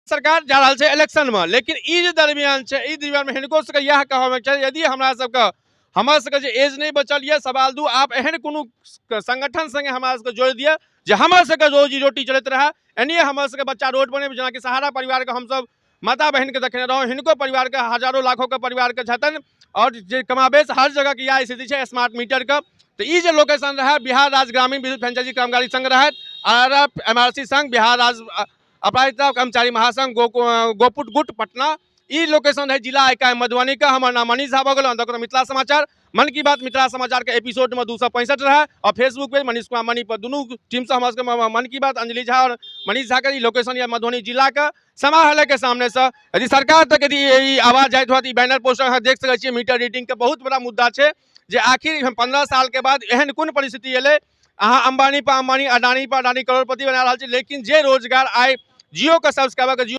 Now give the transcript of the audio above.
सरकार जा रहल छै इलेक्शनमे, लेकिन ई जे दरमियान छै, ई दरमियानमे हिनको सबके इएह कहबाक चाही, यदि हमरा सबके हमर सबके जे एज नहि बचल यऽ 2.25, आब एहन कोनो संगठन संगे हमरा सबके जोड़ि दिअ जे हमर सबके रोजी रोटी चलैत रहए। एनाहिए हमर सबके बच्चा रोड पर नहि, जेनाकि सहारा परिवारके हमसब माता बहिनके देखने रहौं, हिनको परिवारके हजारो लाखोके परिवारके छथिन और जे कमाबेश हर जगहके इएह स्थिति छै स्मार्ट मीटरके। तऽ ई जे लोकेशन रहए बिहार राज्य ग्रामीण विद्युत फ्रेंचाइजी कर्मचारी संघ रहै, R F M R C संघ, बिहार राज्य अपराजिता कर्मचारी महासंघ, गोपुट गुट पटना, ई लोकेशन है जिला इकाई मधुबनी का। हमार नाम मनीष झा भऽ गेल। देखो मिथिला समाचार मन की बात मिथिला समाचार के एपिसोड में 265 रहा और फेसबुक पे मनीष कुमार मनी पर दोनों टीम से हमारे सबके मन की बात अंजलि झा और मनीष झा के ई लोकेशन या मधुबनी जिला के समाहरणालय के सामने से यदि सरकार तक यदि ई आवाज जाइत हुआ, ई बैनर पोस्टर अहाँ देख सकै छियै। मीटर रीडिंग के बहुत बड़ा मुद्दा छै जे आखिर हम 15 साल के बाद एहन कोन परिस्थिति एलै, अहाँ अंबानी पर अंबानी, अडानी पर अडानी करोड़पति बना रहल छी, लेकिन जे रोजगार आइ जियो के सब्सक्राइबर के जियो